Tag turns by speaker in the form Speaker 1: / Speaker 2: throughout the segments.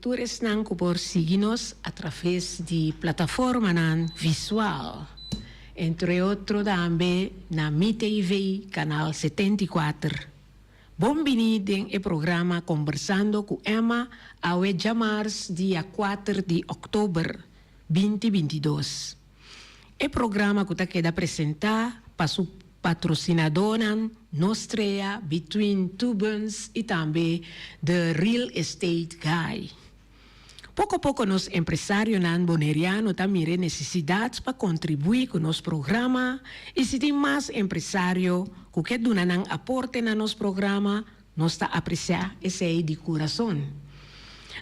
Speaker 1: tur esnan ku por sigui nos a traves di plataformanan visual, entre otro tambe na Mi TV kanal 74. Bon bini den e programa Kombersando ku Emma awe djamars dia kuater di òktober binti 22. E programa ku ta keda presentá pa su patrosinadónan Nostrea, Between Two Buns i tambe The Real Estate Guy. Poko poko nos empresarionan boneriano ta mira e nesesidat pa kontribuí ku nos programa i si tin mas empresario ku ke duna nan aporte na nos programa, nos ta apresiá esei di kurason.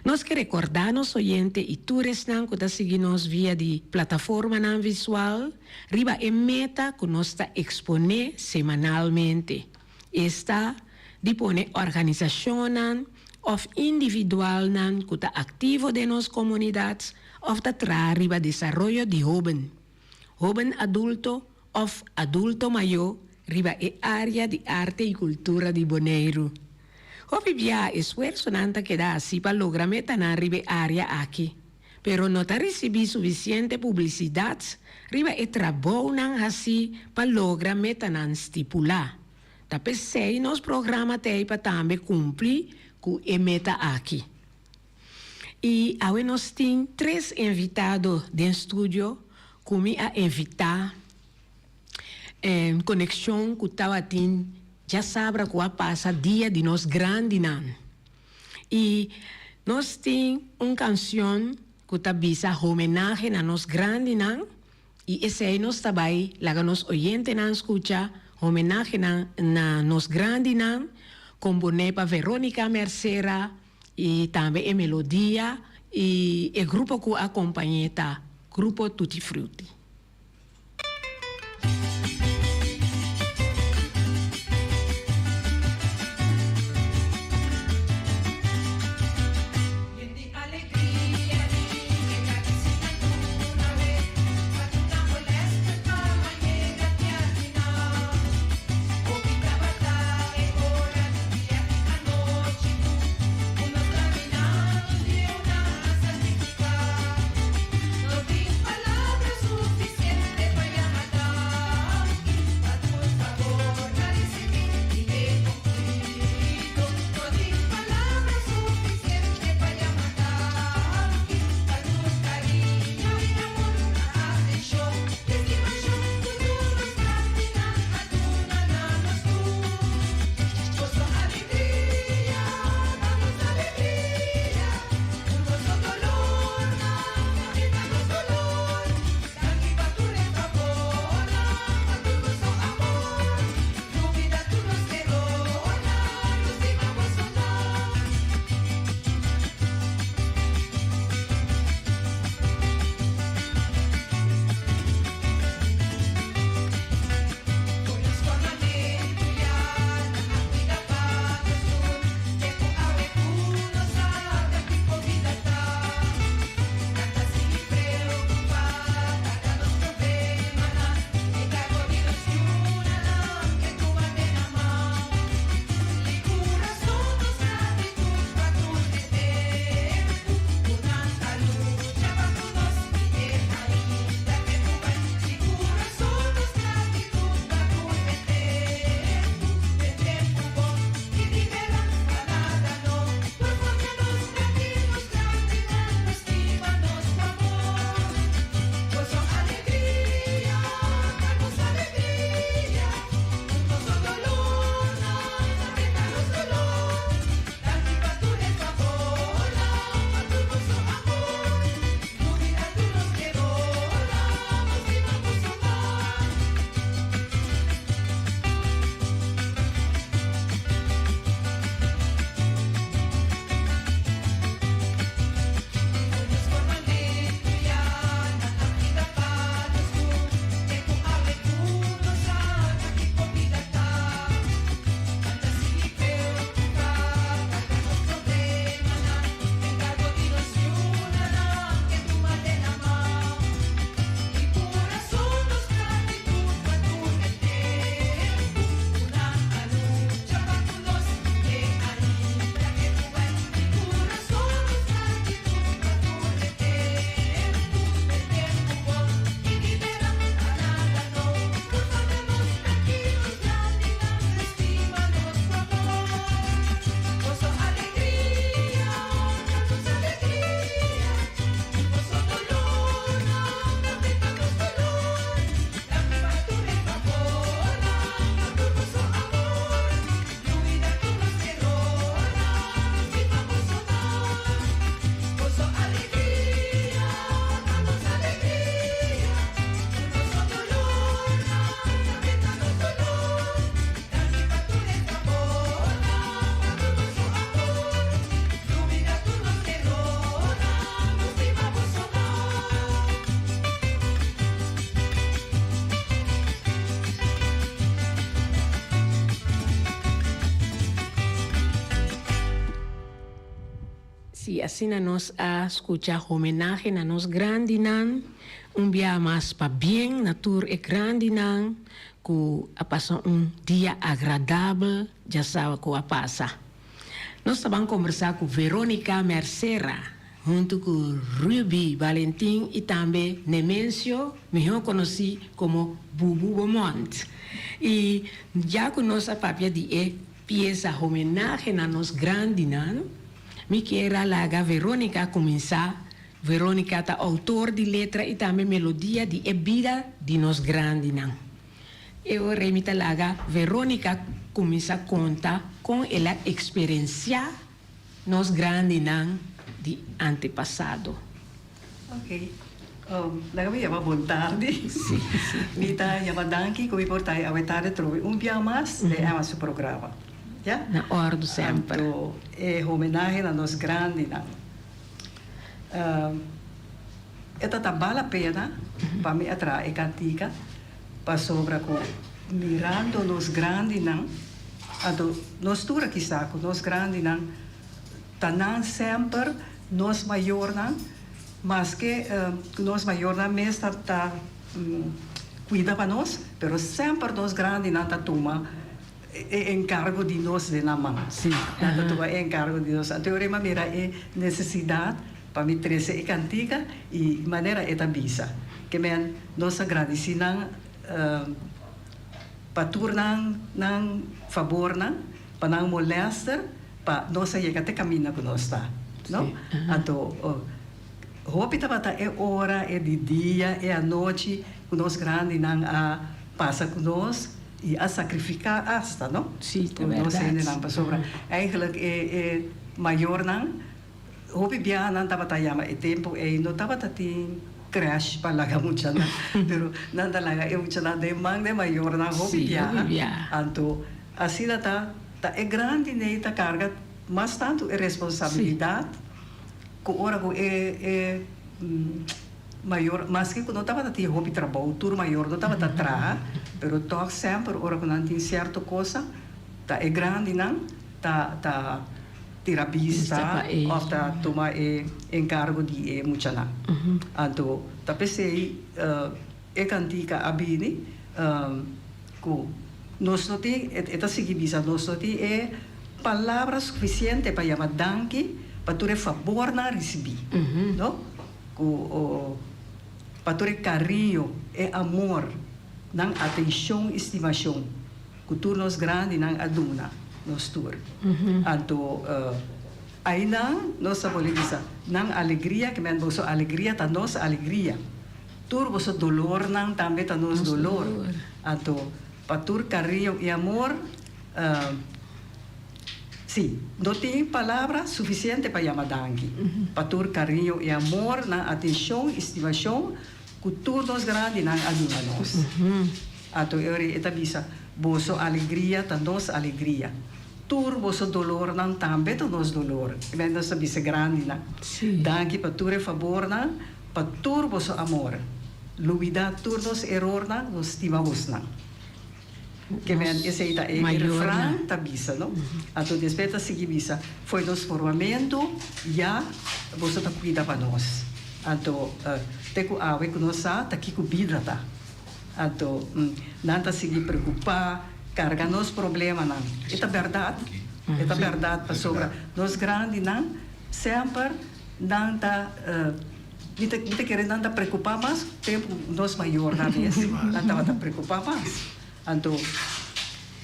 Speaker 1: Nos ke rekordá nos oyente i tur esnan ku ta sigui nos via di plataformanan visual riba e meta ku nos ta eksponé semanalmente, esta di pone organisashonnan òf individualnan ku ta aktivo den nos komunidat òf ta traha riba desaroyo di hóben, hóben adulto òf adulto mayó riba e área di arte i kultura di Boneiru. Hopi biaha esfuersonan ta keda hasi pa logra metanan riba e área aki, pero no ta risibí sufisiente publisidat riba e trabounan hasí pa logra metanan stipulá. Ta p'esei nos programa t'ei pa tambe kumpli ku e meta aki. I awe nos tin tres invitado den studio ku mi a invitá en konekshon ku tabatin djasabra ku a pasa dia di nos grandinan. I nos tin un kanshon ku ta bisa homenahe na nos grandinan. I esei nos ta bai laga nos oyentenan skucha homenahenan na nos grandinan, komponé pa Veronica Mercera i tambe e melodia i e grupo ku a kompañ'é ta Grupo Tutti Frutti. Sí, asina nos a skucha homenahe na nos grandinan, un bia mas pabien na tur e grandinan ku a pasa un dia agradabel djasawa ku a pasa. Nos ta ban kombersá ku Veronica Mercera huntu ku Ruby Valentin i tambe Nemencio, mihó konosí komo Bubu Beaumont. I ya ku nos a papia di e piesa homenahe na nos grandinan, mi kier a laga Veronica kuminsá. Veronica ta outor di letra i tambe melodia di e bida di nos grandinan. E ora ei mi ta laga Veronica kuminsá konta kon el a eksperensiá nos grandinan di antepasado.
Speaker 2: Ok. Laga mi yama bon tardi. Mi ta yama danki ku mi por ta awe tardi trobe un bia mas den Emma su programa. Ya?
Speaker 1: Na ordu semper.
Speaker 2: Anto e homenahe na nos grandinan. E ta ta bal la pena pa mi a traha e kantika pasobra ku mirando nos grandinan, anto nos tur a kisa ku nos grandinan ta nan semper nos mayornan, maske ku nos mayornan mes ta ta kuida pa nos, pero semper nos grandinan ta tuma e enkargo di nos den nan man. Nan ta tuma e enkargo di nos. Anto ora mi a mira e nesesidat pa mi trese e kantika i manera e ta bisa ke men nos a gradisí nan pa tur nan nan fabornan, pa nan molèster pa nos a yega te kaminda ku nos ta, no? Anto hopi tabata e ora, e di dia, e anochi ku nos grandinan a pasa ku nos i a sakrifiká asta, no?
Speaker 1: Sí, ta
Speaker 2: Ku nos
Speaker 1: bèrdat.
Speaker 2: hendenan, pasobra eigentlik e e mayornan hopi biaha nan tabata yama e tempu ei no tabata tin krèsh pa laga muchanan, pero nan ta laga e muchanan den man den mayornan hopi
Speaker 1: Sí,
Speaker 2: biaha.
Speaker 1: hopi biaha.
Speaker 2: Anto asina ta Ta e grandi nei ta karga mas tantu e responsabilidat ku ora ku e e mayor, maske ku no tabata tin hopi trabou, tur mayor no tabata traha, pero tòg semper ora ku nan tin sierto kosa, ta e grandinan ta ta tira bista òf ta tuma e enkargo di e muchanan. Anto ta p'esei e kantika a bini. Ku nos no tin, e ta sigui bisa, nos no tin e palabra sufisiente pa yama danki pa tur e fabornan risibí, no? Ku pa tur e kariño, e amor, nan atenshon i stimashon ku tur nos grandinan a duna nos tur. Anto ainan nos ta pone bisa, nan alegria, ke men boso alegria ta nos alegria. Tur boso dolornan tambe ta nos dolor. Anto, pa tur cariño y amor, sí, no tin palabra suficiente pa yama danki. Pa tur cariño y amor, nan atencion y stimacion cu tur nos grandinan a duna nos. Anto e ora e ta bisa, Boso alegria ta nos alegria. Tur boso dolornan tambe ta nos dolor. E men nos ta bisa grandinan, Danki pa tur e fabornan. Pa tur boso amor. Lubida tur nos erornan, nos stima bosnan. Ke men esei ta e refran ta bisa, no? Anto despues ta sigui bisa, Fo'i nos formamentu ya boso ta kuida pa nos. Anto te ku awe ku nos sa ta kiko bida ta. Anto nan ta sigui preokupá, karga nos problemanan. E ta bèrdat, e ta bèrdat pasobra nos grandinan semper. Nan ta, mi ta, mi ta kere nan ta preocupa mas tempo cu nos mayornan mes, nan tabata preocupa mas. Anto,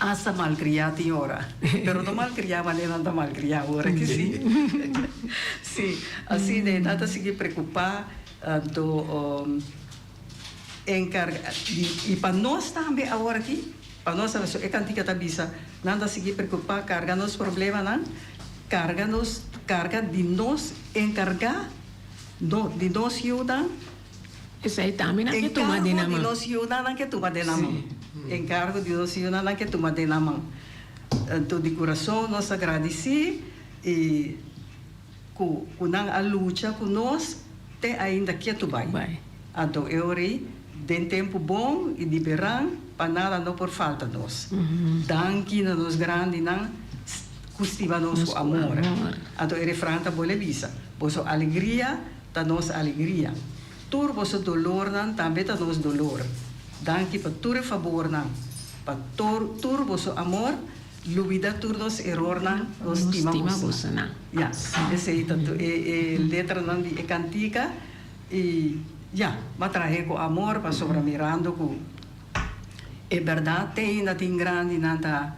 Speaker 2: hasta malcria tin ora, pero no malcria manera nan ta malcria awor aki si. Si, asina nan ta sigui preocupa, anto encarga, y pa nos tambe awor aki, pa nos tambe, so e cantica ta bisa, nan ta sigui preocupa, carga nos problemanan, Carga nos, carga di nos encarga no di nos yiunan.
Speaker 1: Esei tambe nan ke tuma den nan
Speaker 2: Encargo
Speaker 1: man.
Speaker 2: di nos yiunan nan ke tuma den nan man. Encargo di nos yiunan nan ke tuma den nan man. Anto di curason nos a gradici y cu cu nan a lucha cu nos te ainda ketu bai.
Speaker 1: Bai.
Speaker 2: Anto e ora ei den tempo bon y di beran pa nada no por falta nos. Danki na nos grandinan. Ku stima nos ku amor. Anto e refran ta bolbe bisa, Boso alegria ta nos alegria. Tur boso dolornan tambe ta nos dolor. Danki pa tur e fabornan, pa tur boso amor. Lubida tur nos erornan, nos stima bosonan. Ya, esei ta e letranan di e kantika. I ya, m'a trahe ku amor pasobra mirando ku e bèrdat te ainda tin grandinan ta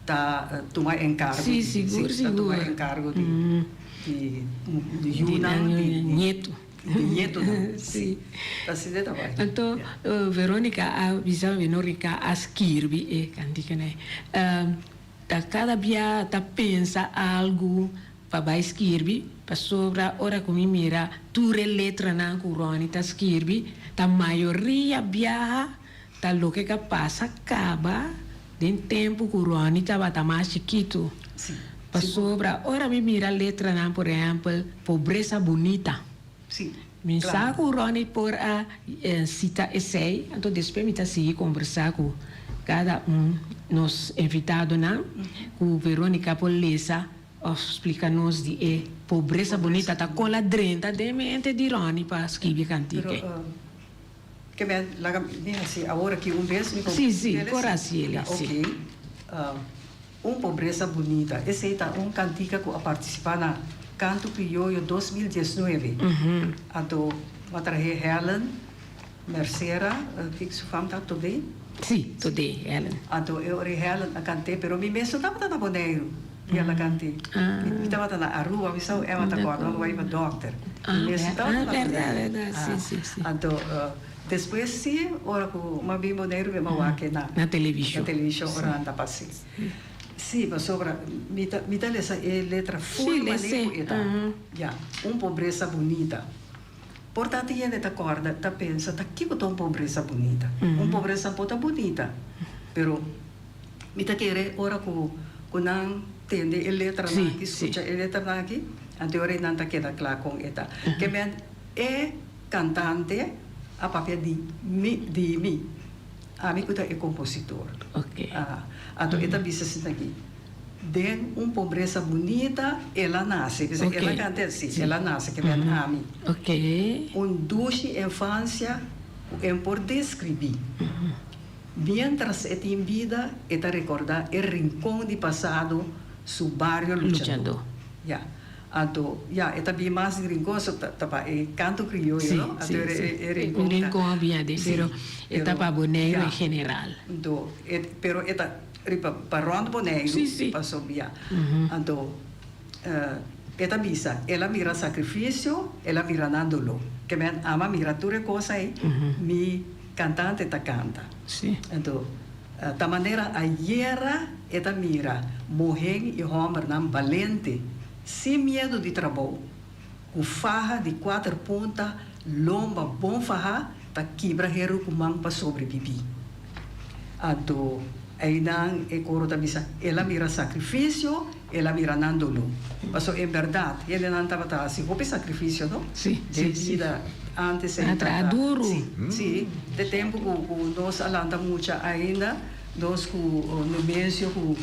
Speaker 2: ta tuma enkargo
Speaker 1: di, sí,
Speaker 2: ta tuma enkargo di di yunan, di
Speaker 1: nieto.
Speaker 2: Di nietonan, sí. Ta asina ta bai.
Speaker 1: Anto Veronica a bisa Veronica a skirbi e kantikanan ei. Ta kada bia ta pensa algu pa bai skirbi pasobra ora ku mi mira tur e letranan ku Ronnie ta skirbi ta mayoria biaha ta loke ka pasa kaba den tempu ku Ronnie tabata mas chikitu. Pasobra ora mi mira letranan por ehèmpel Pobresa Bunita. Mi sa ku Ronnie por a sita esei, anto despues mi ta sigui kombersá ku kada un nos invitadonan ku Veronica por lesa òf splika nos di e Pobresa Bunita ta kon la drenta den mente di Ronnie pa skibi e kantika ei.
Speaker 2: Ke men laga mi hasi awor aki un bes mi por
Speaker 1: Sí, sí, por hasi el, sí.
Speaker 2: Ok. Un pobresa bunita. Esei ta un kantika ku a partisipá na Kanto Krioyo 2019. Anto bo a trahe Helen Mercera, kiko su fam ta? Todé?
Speaker 1: Sí, Todé, Helen.
Speaker 2: Anto e ora Helen a kant'é, pero mi mes no tabata na Boneiru di el a kant'é. Mi tabata na Aruba, mi sa Emma ta kòrda, mi bai pa dòkter. Mi mes no tabata na Boneiru. Anto despues sí, ora ku mi a bin Boneiru mi a wak e na
Speaker 1: Na televishon.
Speaker 2: Na televishon ora nan ta pas'é. Sí, pasobra mi ta mi ta lesa e letra full manera ku e ta. Ya, un pobresa bunita. Por ta tin hende ta kòrda, ta pensa, ta kiko ta un pobresa bunita? Un pobresa por ta bunita, pero mi ta kere ora ku ku nan tende e letranan aki, skucha e letranan aki, anto ora nan ta keda kla kon e ta. Ke men e kantante a papia di mi, di mi, ami ku ta e kompositor. Anto e ta bisa asina aki. Den un pobresa bunita el a nase. Bisa el a canta así, el a nase ke men ami. Un dushi infancia ku en por describí. Mientras e tin bida e ta recorda e rincon di pasado, su bario luchadó. Ya. Anto, ya, e ta bin mas di rincon, so ta pa e canto crioyo, no? Anto e rincon ta.
Speaker 1: Rincon a bin aden, pero e ta pa Boneiru en general.
Speaker 2: Anto, pero e ta. Riba pa rond Boneiru pasobia. Anto e ta bisa, el a mira sacrificio, el a mira nan doló. Ke men ama mira tur e cos ei, mi cantante ta canta. Anto ta manera ayera e ta mira muhen y hombernan balente, sin miedo di trabou, cu faha di cuater punta, lomba bon faha, ta kibra heru cu man pa sobrebibi. Anto einan e koro ta bisa, El a mira sakrifisio, el a mira nan doló. Pasobra en bèrdat hendenan tabata hasi hopi sakrifisio, no? Den bida ántes ei tabata. Sí, sí. De tempu ku nos a lanta mucha ainda, nos ku Nemesio ku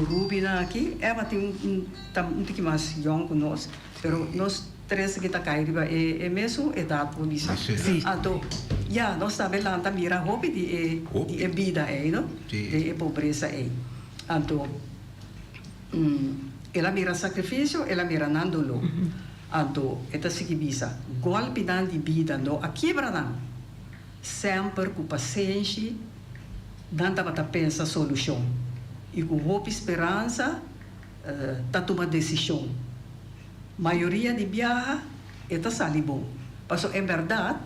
Speaker 2: Ruby nan aki, Eva tin un ta un tiki mas yòn ku nos, pero nos. Tres ki ta kai riba e mesun edat por bisa. Anto ya nos tambe lanta mira hopi di e di e bida ei no, di e pobresa ei. Anto el a mira sakrifisio, el a mira nan doló. Anto e ta sigui bisa, gòlpinan di bida no a kibra nan. Semper ku pasenshi nan tabata pensa solushon i ku hopi speransa ta tuma desishon. Mayoria di biaha e ta sali bon. Paso en berdad,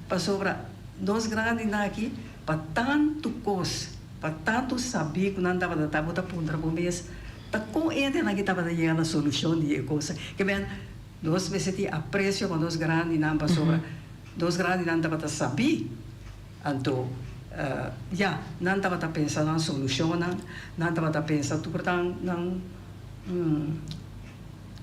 Speaker 2: pasobra nos grandinan aki pa tantu kos, pa tantu sabí ku nan tabata ta, bo ta puntra bo mes, ta kon hendenan aki tabata yega na solushon di e kos? Ke men, nos mester tin apresio pa nos grandinan pasobra nos grandinan tabata sabí. Anto, ya, nan tabata pensa nan solushonnan, nan tabata pensa tur nan nan.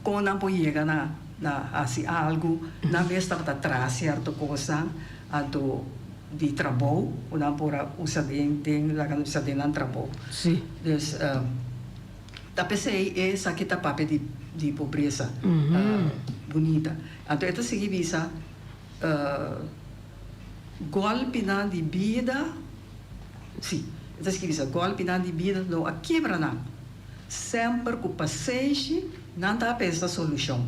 Speaker 2: Kon nan por yega na na hasi algu, nan mes tabata traha sierto kosnan anto di trabou ku nan por a usa den den laga nos bisa den nan trabou. Dus. Ta p'esei esaki ta papia di di pobresa bunita. Anto e ta sigui bisa gòlpinan di bida, sí, e ta sigui bisa gòlpinan di bida no a kibra nan. Semper ku pasenshi nan ta pensa solushon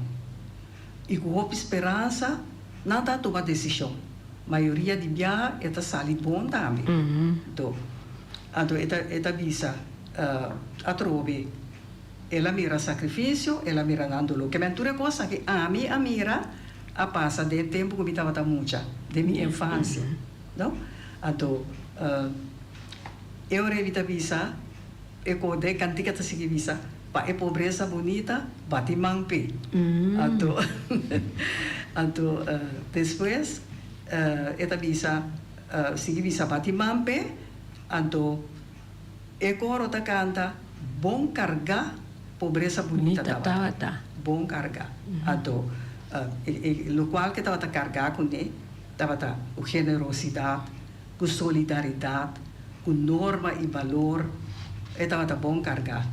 Speaker 2: i ku hopi speransa nan ta tuma desishon. Mayoria di biaha e ta sali bon tambe. Do. Anto e ta e ta bisa atrobe, El a mira sakrifisio, el a mira nan doló. Ke men tur e kos aki ami a mira a pasa den e tempu ku mi tabata mucha, den mi infansia, no? Anto e ora ei mi ta bisa e ku den kantika ta sigui bisa, Pa e pobresa bunita bati man p'e. Anto anto despues e ta bisa sigui bisa bati man p'e, anto E koro ta kanta bon kargá pobresa bunita tabata. Bon kargá. Anto e lokual ke tabata kargá kuné tabata ku generosidat, ku solidaridat, ku norma i balor. E tabata bon kargá.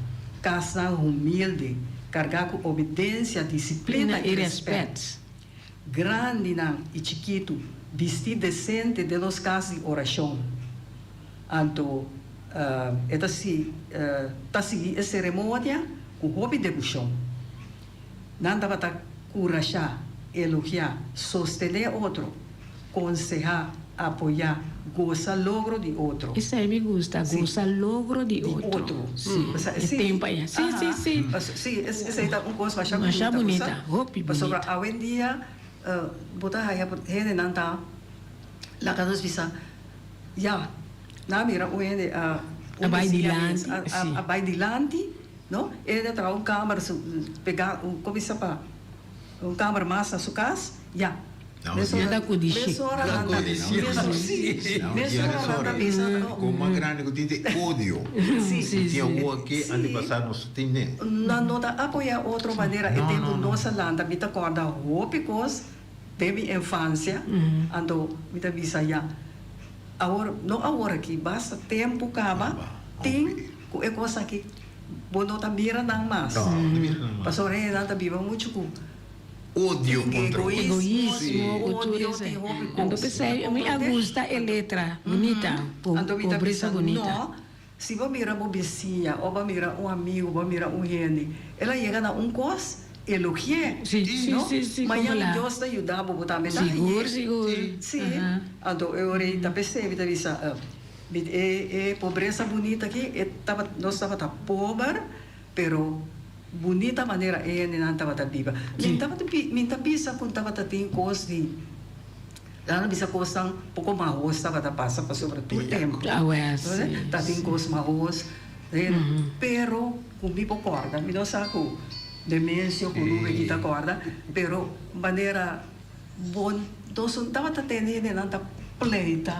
Speaker 2: Kasnan humilde, kargá ku obedensia, disiplina i rèspèt. Grandinan i chikitu bistí desente den nos kas di orashon. Anto e ta si ta sigui e seremonia ku hopi debushon. Nan tabata kurashá, elogiá, sostené otro, konsehá, apoyá, gosa logro di otro.
Speaker 1: Esei mi gusta, gosa logro di otro. Sí, e tempu aya. Sí, sí, sí.
Speaker 2: Sí, esei ta un kos masha bunita.
Speaker 1: Masha bunita, hopi bunita.
Speaker 2: Pasobra awendia bo ta haya hendenan ta laga nos bisa, ya, nan a mira un hende a
Speaker 1: A bai dilanti, sí.
Speaker 2: A bai dilanti, no? E hende a traha un kamer pega, kuminsa pa un kamer mas na su kas, ya.
Speaker 1: Nan ta kudishé.
Speaker 2: Mesora nan ta mesora nan ta bisa.
Speaker 3: Kon mas grandi ku tin ta e odio.
Speaker 2: Si.
Speaker 3: Tin awor ke antepasado nos tin den.
Speaker 2: Nan no ta apoyá otro manera e tempu nos a lanta mi ta kòrda hopi kos den mi infansia anto mi ta bisa ya awor no awor aki basta tempu kaba tin ku e kos aki bo no ta mira nan mas pasobra hendenan ta biba muchu ku
Speaker 3: Odio contra otro.
Speaker 1: Egoismo, odio tin hopi cos. Anto p'esei mi a gusta e letra bunita, pobresa bunita.
Speaker 2: No, si bo mira bo bisiña o bo mira un amigo, bo mira un hende, el a yega na un cos, elogi'é, no? Mañana Dios ta yuda bo, bo tambe ta
Speaker 1: Sigur, sigur.
Speaker 2: Si, anto e ora ei ta p'esei mi ta bisa, e pobresa bunita aki, e tabata, nos tabata pober, pero. Bunita manera e hendenan tabata biba. Mi tabata mi ta bisa ku tabata tin kos di nan a bisa kosnan poko mahos tabata pasa pasobra tur tempu ta tin kos mahos pero ku mi por kòrda mi no sa ku Demencio ku Rubén ki ta kòrda pero manera bon nos no tabata tende hendenan ta pleita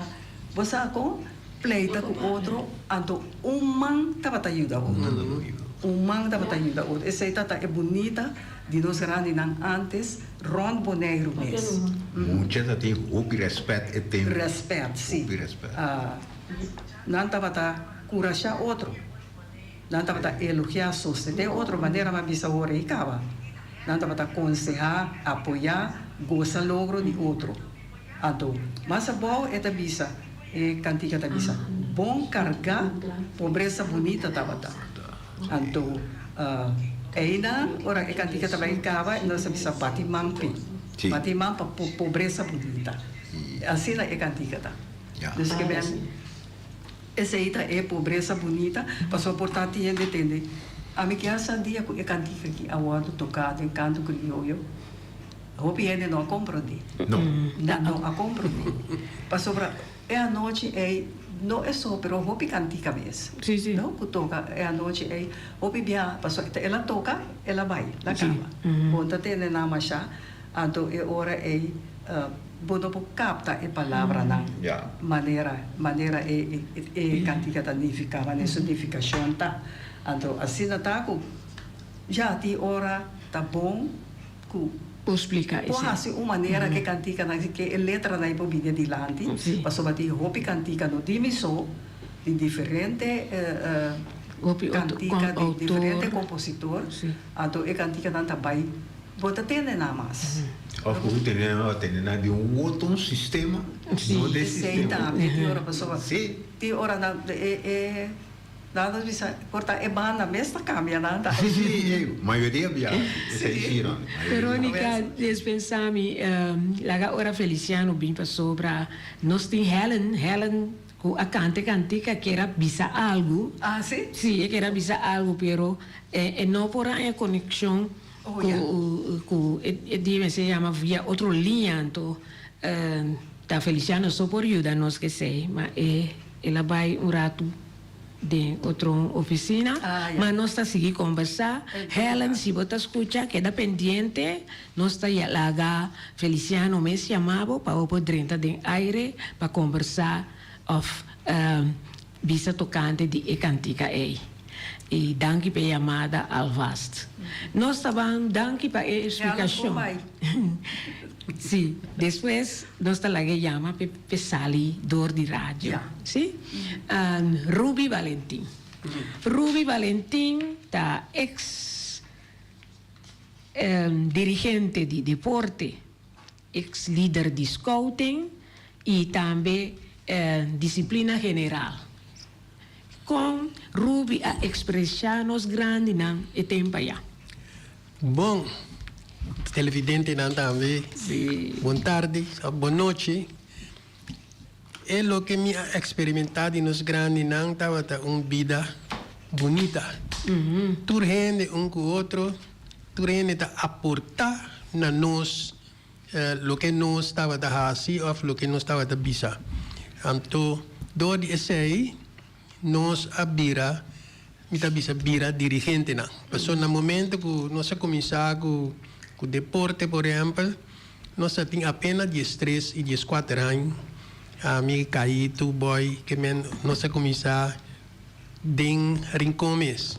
Speaker 2: bo sa kon pleita ku otro anto un man tabata yuda otro un man tabata yuda otro esei tabata e bunita di nos grandinan antes rònt Boneiru mes.
Speaker 3: Mucha ta tin hopi rèspèt e tempu.
Speaker 2: Rèspèt si.
Speaker 3: Hopi rèspèt.
Speaker 2: Nan tabata kurashá otro. Nan tabata elogiá, sostené otro manera m'a bisa ora i kaba. Nan tabata konsehá, apoyá, gosa logro di otro. Anto, mas abou e ta bisa, e kantika ta bisa, Bon kargá, pobresa bunita tabata. Anto, einan ora e kantika ta bai kaba, nos ta bisa bati man p'e. Bati man pa pobresa bunita. Asina e kantika ta. Dus ke men. Esei ta e pobresa bunita, pasobra por ta tin hende tende. Ami ke a sa dia ku e kantika aki a wòrdu toká den kanto krioyo, hopi hende no a komprondé. Nan no a komprondé. Pasobra e anochi ei, no e so, pero hopi kantika mes, no, ku toka e anochi ei, hopi bia, pasobra el a toka, el a bai, el a kaba. Bo no ta tende nan mashá, anto e ora ei. Bo no por capta e palabranan manera manera e e cantica ta nifica, manera su nificacion ta. Anto asina ta cu ya tin ora ta bon cu
Speaker 1: Por splica
Speaker 2: por
Speaker 1: esey.
Speaker 2: haci un manera cu e canticanan cu e letranan ei por bini adilanti, pasobra tin hopi cantica no di mi so, di diferente.
Speaker 1: Hopi otro
Speaker 2: Kantika di
Speaker 1: autor.
Speaker 2: diferente kompositor.
Speaker 1: Sí.
Speaker 2: Anto e kantikanan ta bai bo ta tende nan mas.
Speaker 3: Of ku tende nan a tende nan di un otro un sistema,
Speaker 1: Sí.
Speaker 3: no de
Speaker 2: Esei
Speaker 3: sistema.
Speaker 2: tambe tin ora pasobra
Speaker 3: Sí.
Speaker 2: tin ora nan e e nan ta bisa por ta e banda mes ta kambia nan ta.
Speaker 3: Sí, sí, e mayoria bia esei sí Ronnie, mayoria.
Speaker 1: Veronica, despensa mi, laga ora Feliciano bin pasobra nos tin Helen, Helen Ku a kanta e kantika kier a bisa algu.
Speaker 2: Ah, si?
Speaker 1: Si, e kier a bisa algu, pero e no por haña konekshon ku ku e dia mester yama via otro liña, anto ta Feliciano so por yuda nos ku esei, ma e el a bai un ratu den otro ofisina. Ma nos ta sigui kombersá. Helen, si bo ta skucha, keda pendiente, nos ta laga Feliciano mes yama bo pa bo por drenta den aire pa kombersá òf bisa tokante di e kantika ei. I danki pa e yamada alvast. Nos ta ban danki pa e esplikashon. Sí, despues nos ta laga e yama p'e sali dor di radio. Sí? Ruby Valentin. Ruby Valentin ta ex. Dirigente di deporte, ex lider di scouting y tambe disciplina general. Con Ruby a expresa nos grandinan e tempo aya?
Speaker 4: Bon, televidentenan tambe, bon tardi of bon nochi. E loke mi a eksperimenta di nos grandinan tabata un bida bunita. Tur hende un ku otro, tur hende ta aporta na nos loke nos tabata hasi òf loke nos tabata bisa. Anto dor di esei nos a bira, mi ta bisa bira dirigentenan. Pasobra na momento ku nos a kuminsá ku deporte por ehèmpel, Nos a tin apenas diestres i dieskuater aña. Ami, Kaito, Boy, ke men nos a kuminsá den Rincon mes.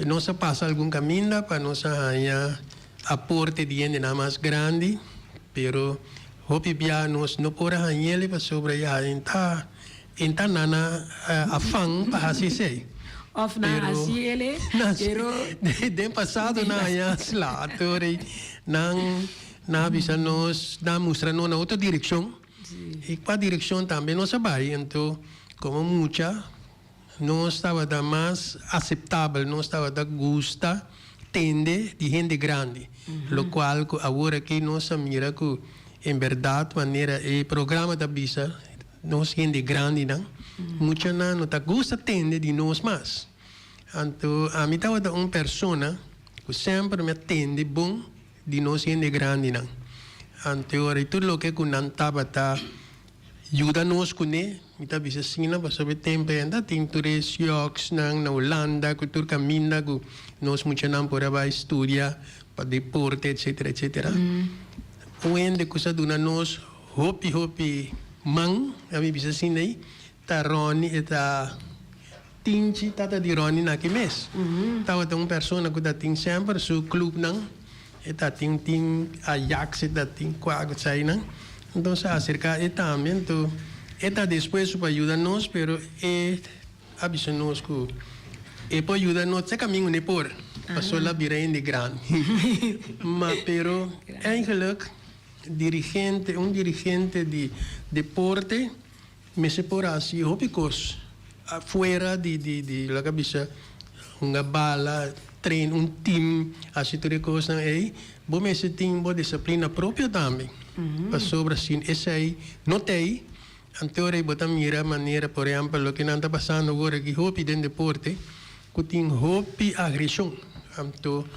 Speaker 4: Nos a pasa algun kaminda pa nos a haña aporte di hendenan mas grandi, pero hopi bia nos no por a hañ'el pasobra ya e ta nana afan pa hasi esei.
Speaker 1: Of nan hasi el, pero.
Speaker 4: Den pasado nan haña sla tur ei. Nan nan a bisa nos, nan a mustra nos na otro direkshon. I kua direkshon tambe nos a bai. Anto komo mucha nos tabata mas aseptabel, nos tabata gusta tende di hende grandi. Lokual ku awor aki nos a mira ku en bèrdat manera e programa ta bisa, Nos hende grandinan, muchanan no ta gusta tende di nos mas. Anto ami tabata un persona ku semper mi a tende bon di nos hende grandinan. Anto ora i tur loke ku nan tabata yuda nos kuné, mi ta bisa asina pasobra e tempu ei anda tin tur e sjoksnan na Hulanda ku tur kaminda ku nos muchanan por a bai studia pa deporte etcetera etcetera. Un hende ku sa duna nos Hopi hopi man, a mi bisa asina ei, ta Ronnie e ta Tinchi tata di Ronnie na aki mes. Tabata un persona ku ta tin semper su clubnan, e ta tin tin Ajax, e ta tin kua ku esainan. Entonces a aserka e tambe, anto e ta dispuesto pa yuda nos, pero e a bisa nos ku e por yuda nos te kaminda no e por, pasobra el a bira hende grandi. Ma pero eigenlijk. Dirigente, un dirigente di deporte mester por haci hopi cos afuera di di di loke a bisa hunga bala, train un team, haci tur e cosnan ey. Bo mester tin bo disciplina propio tambe, pasobra sin esey no t'ey, anto ora bo ta mira manera por ehempel loke nan ta pasando awor aki hopi den deporte cu tin hopi agresion, anto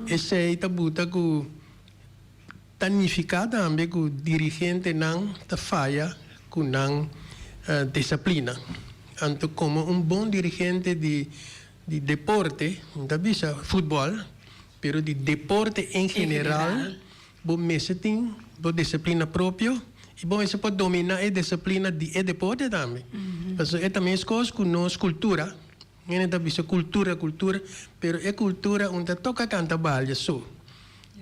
Speaker 4: esey ta buta cu. Ta nifiká tambe ku dirigentenan ta faya ku nan disiplina. Anto komo un bon dirigente di di deporte, mi ta bisa futbòl, pero di deporte en general, bo mester tin bo disiplina propio i bo mester por dominá e disiplina di e deporte tambe. Pasobra e ta meskos ku nos kultura. Hende ta bisa kultura, kultura, pero e kultura un ta toka kanta balia so.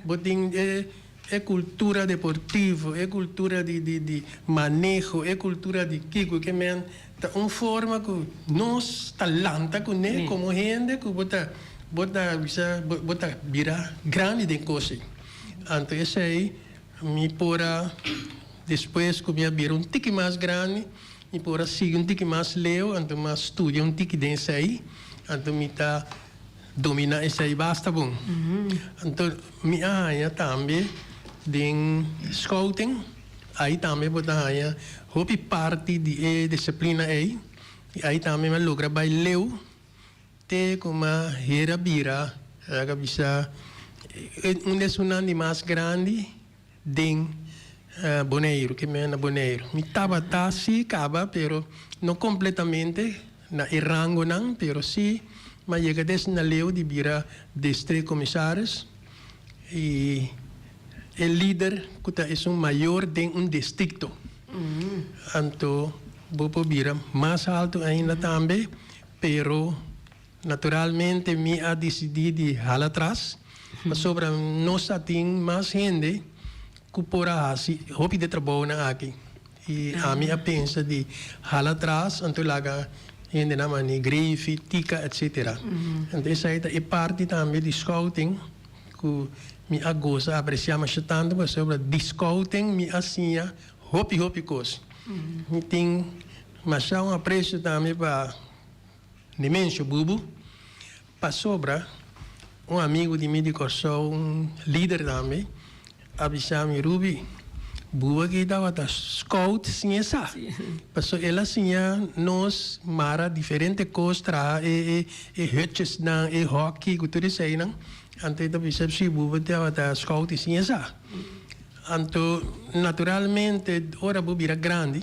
Speaker 4: Bo tin e E kultura deportivo, e kultura di di di maneho, e kultura di kiko ke men ta un forma ku nos ta lanta kuné komo hende ku bo ta bo ta bisa bo ta bira grandi den kos ei. Anto esei mi por a despues ku mi a bira un tiki mas grandi mi por a sigui un tiki mas leu anto mi a studia un tiki den esei anto mi ta Dominá esei basta bon. Anto mi a haña tambe den scouting, ai tambe bo ta haña hopi parti di e disiplina ei, i ai tambe mi a logra bai leu te ku mi a hera bira, laga bisa, un di esunnan di mas grandi. Den Boneiru, ke men na Boneiru. Mi tabata si kaba, pero no kompletamente na e rangonan, pero si mi a yega des na leu di bira distrikkomisaris i e lider ku ta esun mayor den un distrikto. Anto bo por bira mas altu ainda tambe, pero Naturalmente mi a disidí di hala atras, pasobra nos a tin mas hende ku por a hasi hopi di e trabounan aki. I ami a pensa di hala atras anto laga hendenan mane grefi, tika etsetera. Anto esei ta e parti tambe di scouting ku mi a gosa apresiá masha tantu pasobra di scouting mi a siña hopi hopi kos. Mi tin masha un apresio tambe pa. Nemensio Bubu, pasobra un amigu di mi di Kòrsou, un lider tambe, a bisa mi, Ruby, Bubu aki tabata scout sin e sa. Pasobra el a siña nos mara diferente kos, traha e e hutjesnan, e hòki ku tur eseinan. Anto e ta bisa, si, Bubu tabata scout sin e sa. Anto, naturalmente, ora bo bira grandi,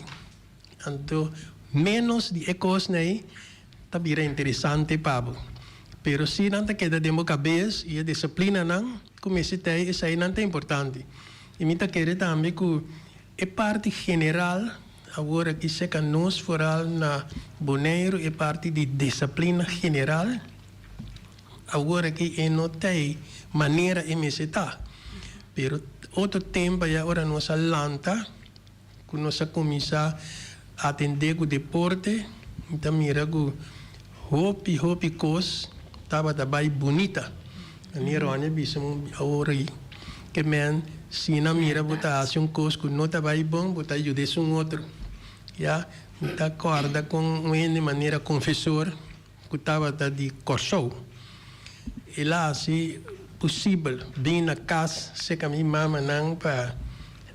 Speaker 4: Anto ménos di e kosnan ei ta bira interesante pa bo. Pero si nan ta keda den bo kabes i e disiplinanan ku mester ta ei, eseinan ta importante. I mi ta kere tambe ku e parti general awor aki serka nos foral na Boneiru e parti di disiplina general awor aki e no ta ei manera e mester ta. Pero otro tempu aya ora nos a lanta. Ku nos a kuminsá atendé ku deporte, mi ta mira ku hopi hopi kos tabata bai bunita. Anie Ronnie a bisa mi awor ei ke men si nan mira bo ta hasi un kos ku no ta bai bon, bo ta yuda esun otro. Ya, mi ta kòrda kon un hende manera konfesor ku tabata di Kòrsou, el a hasi posibel bin na kas serka mi mamanan pa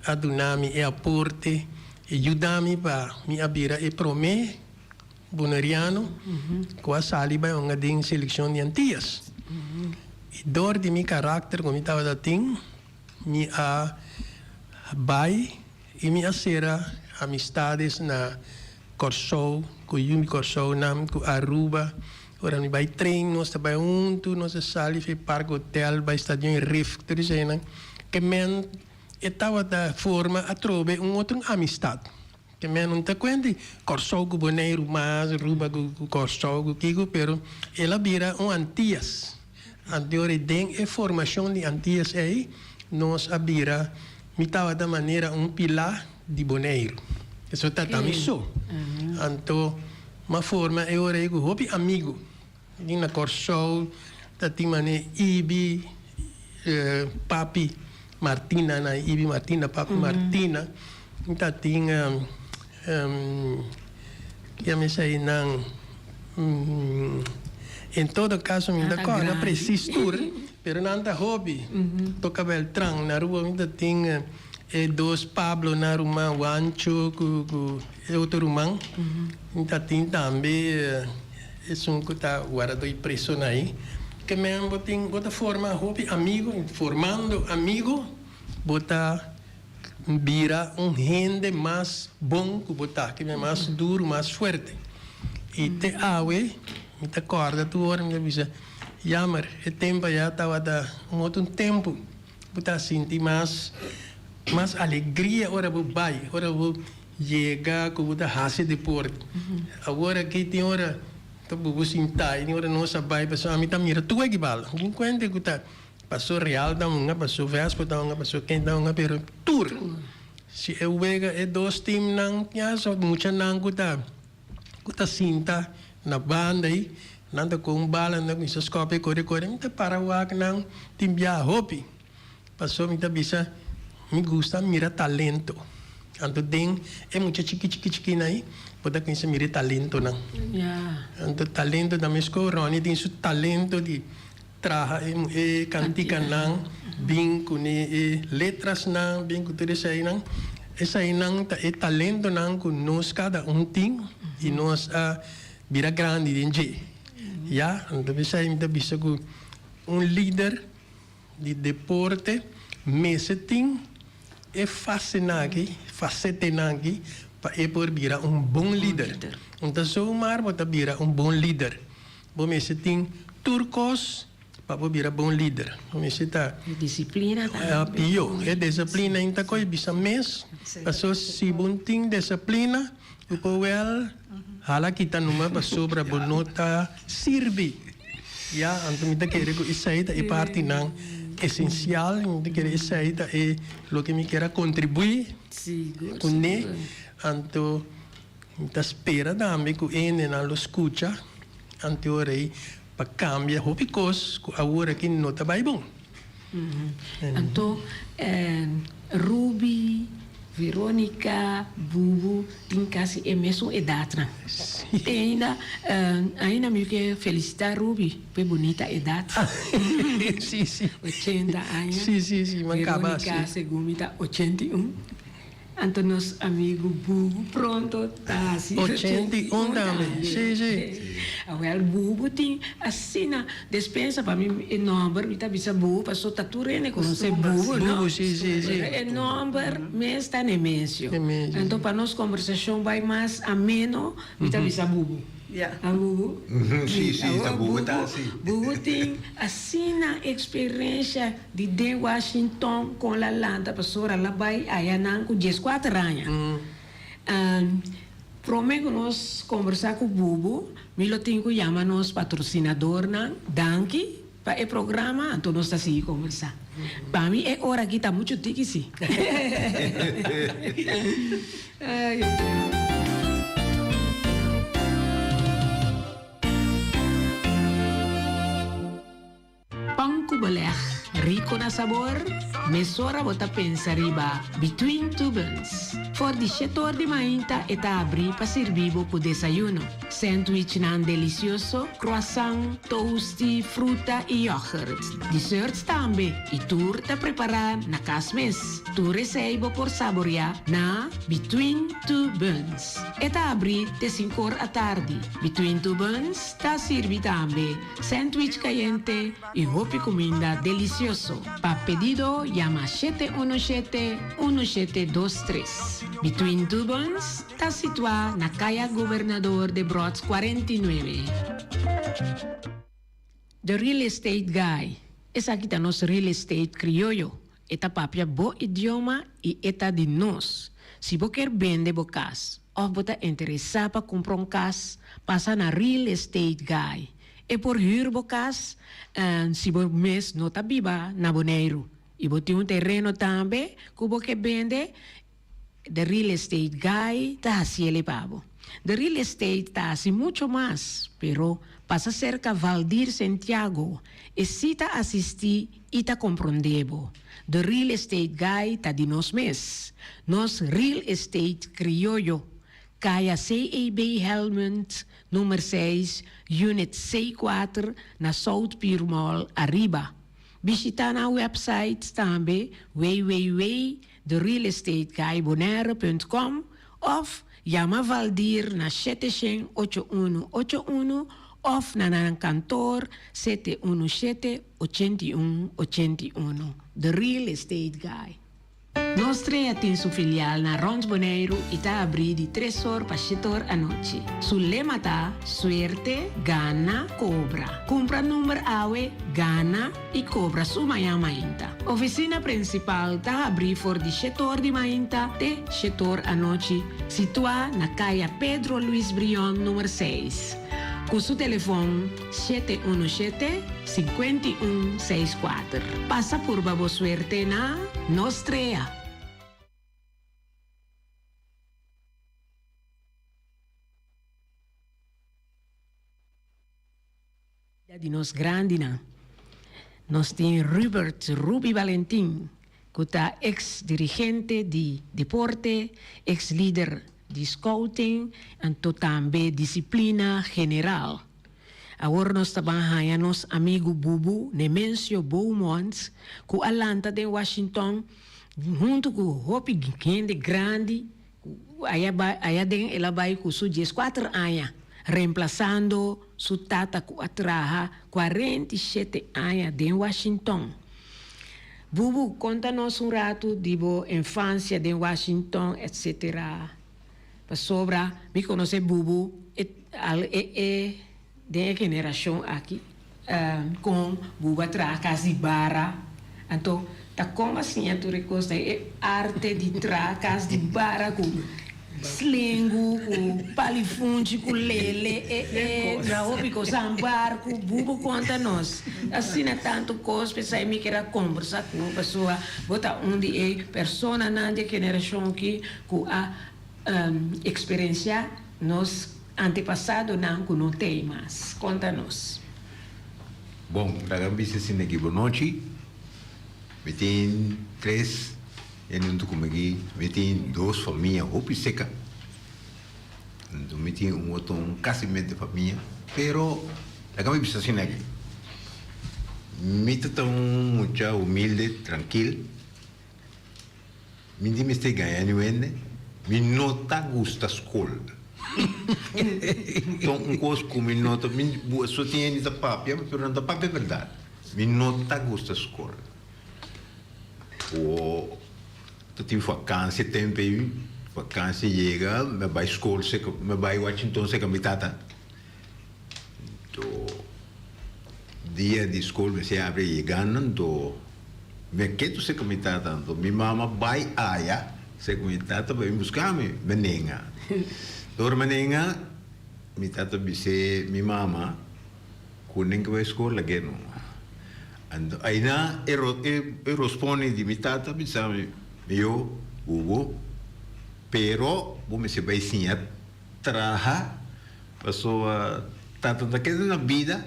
Speaker 4: a duna mi e aporte i yuda mi pa mi a bira e promé boneriano ku a sali bai hunga den selekshon di Antias. I dor di mi karakter ku mi tabata tin, mi a bai i mi a sera amistades na Kòrsou, ku yu mi Kòrsounan, ku Aruba. Ora mi bai tren nos ta bai huntu, nos ta sali fi Park Hotel bai Stadion Rif, tur eseinan. Ke men e tabata forma atrobe un otro amistat. Ke men no ta kuenta di Kòrsou ku Boneiru mas, Aruba ku Kòrsou ku kiko, pero el a bira un Antias. Anto ora den e formashon di Antias ei nos a bira, mi tabata manera un pilá di Boneiru. Eso ta ta mi so. Anto m'a forma e ora ei ku hopi amigu. Tin na Kòrsou ta tin manera Ibi, Papi Martina na Ibi Martina, Papi Martina. Ta tin kia mi sa einan. En todo kaso mi ta kòrda presis tur, pero nan ta hopi. Toka Beltran na Aruba mi ta tin. E dos Pablonan ruman Wancho ku ku e otro ruman. Mi ta tin tambe esun ku ta wardador di presonan ei. Ke men bo tin bo ta forma hopi amigo i formando amigo bo ta bira un hende mas bon ku bo ta, ke men mas duru, mas fuerte. I te awe mi ta kòrda tur ora mi ta bisa, Jammer, e tempu aya tabata un otro tempu. Bo ta sinti mas mas alegria ora bo bai, ora bo yega ku bo ta hasi deporte. Awor aki tin ora ta bo bo sinta i tin ora nos a bai pasobra ami ta mira tur weki bal. Tin kuenta ku ta. Paso Real ta hunga, paso Vespo ta hunga, paso ken ta hunga, pero tur. Si e wega e dos teamnan ya so muchanan ku ta ku ta sinta na banda ei, nan ta kon un bala nan kuminsa skòp e kore kore, mi ta para wak nan tin biaha hopi. Paso mi ta bisa mi gusta mira talento. Anto den e mucha chiki chiki chikinan ei bo ta kuminsa mira e talentonan. Anto talento ta mesco Ronnie tin su talento di traha e kantikanan bin ku e letrasnan bin ku tur eseinan. Eseinan ta e talentonan ku nos kada un tin i nos a bira grandi den dje. Ya, anto p'esei mi ta bisa ku un lider Di deporte mester tin e fasenan aki, fasetenan aki pa e por bira un bon lider. No ta zomaar bo ta bira un bon lider. Bo mester tin tur kos pa bo bira bon lider. Bo mester ta.
Speaker 1: E disiplina tambe.
Speaker 4: Pio, e disiplina inta koe bisa mes, paso si bo tin disiplina bo por wel hala kita numa pasobra bo no ta sirbi. Ya, anto mi ta kere ku esei ta e partinan esensial, mi ta kere esei ta e loke mi kier a kontribuí kuné. Anto mi ta spera tambe ku hendenan lo skucha anto ora ei pa kambia hopi kos ku awor aki no ta bai bon.
Speaker 1: Anto Ruby, Veronica, Bubu tin casi e mesun edadnan. Te ainda ainda mi ke felicita Ruby pa e bunita edad.
Speaker 4: Sí, sí.
Speaker 1: Ochenta aña.
Speaker 4: Sí, sí, sí, mi a caba así.
Speaker 1: Veronica segun mi ta 81. Anto nos amigu Bubu pronto ta hasi
Speaker 4: 81 tambe. Sí, sí.
Speaker 1: Awel Bubu tin asina despensa pa mi e nomber mi ta bisa Bubu paso ta tur hende conoce Bubu no.
Speaker 4: Bubu sí sí sí.
Speaker 1: Pero e nomber mes ta Nemesio.
Speaker 4: Nemesio.
Speaker 1: Anto pa nos conversacion bay mas ameno mi ta bisa Bubu.
Speaker 2: Ya.
Speaker 1: A Bubu?
Speaker 3: Sí sí ta Bubu ta asi.
Speaker 1: Bubu tin asina experiencia. Di den Washington con la lanta pasobra la bay aya nan cu diescuater aña. Prome cu nos conversa cu Bubu, mi lo tin cu yama nos patrocinadornan danki pa e programa, anto nos ta sigui conversa. Pa mi e ora aki ta mucho tiki si. Pan ku beleg rico na sabor? Mesora bo ta pensa riba Between Two Buns. For di shetor di mainta e ta abri pa sirbi bo ku desayuno. Sandwichnan delicioso, croissant, toasty, fruta y yoghurt. Desserts tambe y tur ta prepara na cas mes. Tur esey bo por saborea na Between Two Buns. E ta abri te sinkor atardi. Between Two Buns ta sirbi tambe Sandwich cayente y hopi cuminda delicioso. Pa pedido yama shete uno shete, uno shete dos tres. Between Two Buns ta situa na Caya Gobernador Debrot 49. The Real Estate Guy, Esaki ta nos real estate crioyo. E ta papia bo idioma y e ta di nos. Si bo kier bende bo cas of bo ta interesa pa cumpra un cas, pasa na Real Estate Guy. E por huur bo cas si bo mes no ta biba na Boneiru y bo tin un tereno tambe cu bo ke bende, The Real Estate Guy ta haciele pa bo. The Real Estate ta haci mucho mas, pero pasa cerca Valdir Sentiago, e si ta asisti y ta compronde bo. The Real Estate Guy ta di nos mes. Nos Real Estate Crioyo. Caya CEB Helmond, nummer seis, unit C kuater, na South Pier Mall, Ariba. Bishita nan website tambe www. therealestateguy.bonaire.com òf yama Valdir na shete shen ocho unu ocho unu òf na nan kantor sete unu shete ochenta i un ochenta i unu. The Real Estate Guy. Nos Trea tin su filial na Rond Boneiru i ta abrí di tres or pa shete or anochi. Su lema ta, Suerte, gana, kobra. Kumpra number awe, gana. i kobra su mañan mainta. Ofisina prinsipal ta habrí for di shetor di mainta te shetor anochi, situá na Kaya Pedro Luis Brion numer seis. Ku su telefòn 717 51 64. Pasa purba bo suerte na Nostrea. Di nos grandinan. Nos tin Rubert Ruby Valentin ku ta eks dirigente di deporte, eks lider di scouting anto tambe disiplina general. Awor nos ta ban haña nos amigu Bubu Nemencio Beaumont ku a lanta den Washington huntu ku hopi hende grandi Aya bai aya den el a bai ku su dieskuater aña, remplasando su tata ku a traha 47 aña den Washington. Bubu, konta nos un ratu di bo infansia den Washington etc. Pasobra mi konosé Bubu e al e e den e generashon aki. Kon Bubu a traha kas di bara. Anto ta kon a siña tur e kos e arte di traha kas di bara ku slengu, ku palifunchi, ku lele, e e na hopi kos hambar ku Bubu konta nos asina tantu kos p'esei mi kier a kombersa ku bo pasobra bo ta un di e personanan di e generashon aki ku a eksperensiá nos Antepasadonan ku no tei mas. Konta nos.
Speaker 3: Bon, laga mi bisa asina aki bo nochi. Mi tin tres hende huntu ku mi aki. Mi tin dos famia hopi seka. Anto mi tin un otro un kasi mente famia. Pero laga mi bisa asina aki. Mi ta ta un mucha humilde, trankil. Mi di mester gaña niun hende, mi no ta gusta skol. Ton un kos ku mi no ta, mi so tin hende ta papia, pero nan ta papia bèrdat. Mi no ta gusta skol. Bo ta tin vakansia tempu ei, vakansia yega, mi a bai skol seka, mi a bai Washington seka mi tata. Anto dia di skol mester abri yegando anto mi a ketu seka mi tata anto mi mama bai aya seka mi tata pa bin buska mi mi nenga ora mi nenga mi tata bis'é mi mama ku nen ke bai skol lag'é no anto aina e e rospondi di mi tata bisa mi yo bubu pero bo mester bai siña traha Pasobra tata ta keda na bida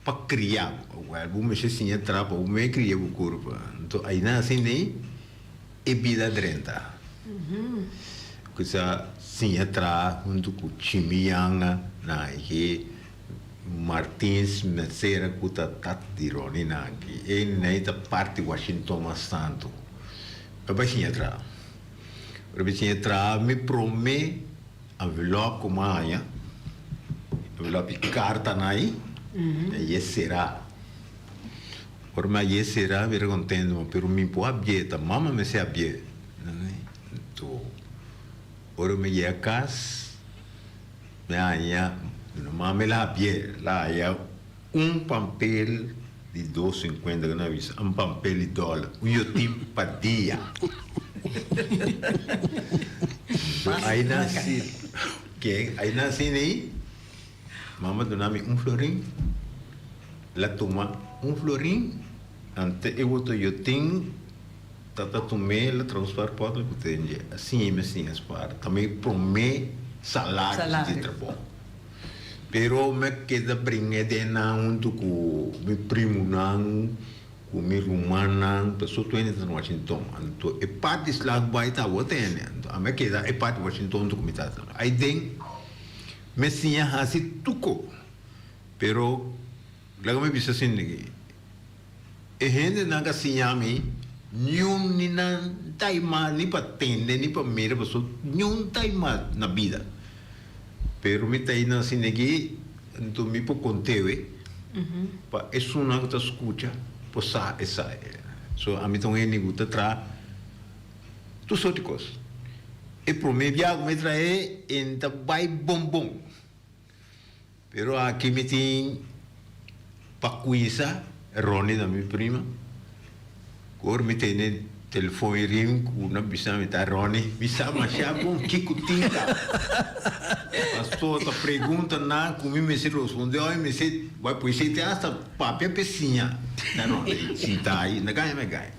Speaker 3: pa kria bo. Awor bo mester siña traha pa bo mes kria bo kurpa. Anto aina asina ei e bida drenta. Kusa siña traha huntu ku Chimiyanga na e Martins Mercera ku ta tata di Ronnie na aki. E nei ta parti Washington mas tantu. Mi bai siña traha. Ora mi siña traha mi prome. Envelop ku maña, envelop di kartanan ei, mi a ye será. Ora mi a ye será mi era kontento, pero mi por habié, ta mama mester habié. Anto ora mi yega kas, mi a haña, mi mama el a habié, el a haña un pampel di dos sinkuenta ku nan a bisa, un pampel di dòler, un yotin pa dia. Ai nasi, ken? Ai nasi nei, mama duna mi un florin, el a tuma un florin, ante e otro yotin tata tum'é, el a traha un spaarpot, el a put'é den dje. Asin mi a siña spaar. Ta mi promé salario di trabou. Pero mi a keda bringa den nan huntu ku mi primonan, ku mi rumannan, pasobra tur hende ta na Washington. Anto e parti Slagbaai ta awor tene. Anto ami a keda e parti Washington huntu ku mi tata. Ai den mi a siña hasi tuko. Pero laga mi bisa asina aki, e hendenan ku a siña mi niun ni nan ta ima ni pa tende ni pa mira pasobra niun ta ima na bida. Pero mi ta ina asina aki, anto mi por contewe pa esunnan cu ta scucha por sa esai. So ami ta un hende cu ta traha tur soort di cos. E prome bia cu mi trahe en ta bay bon bon. Pero aki mi tin pa cuinsa, Ronnie ta mi prima, cu ora mi tene. Telefon i ring ku na bisa mi ta Ronnie, mi sa masha bon kiko tin ta. Pastor ta pregunta nan ku mi mester responde oi mester bai pui sete hasta papia pe siña. Ta Ronnie sinta ai na gaña me gaña.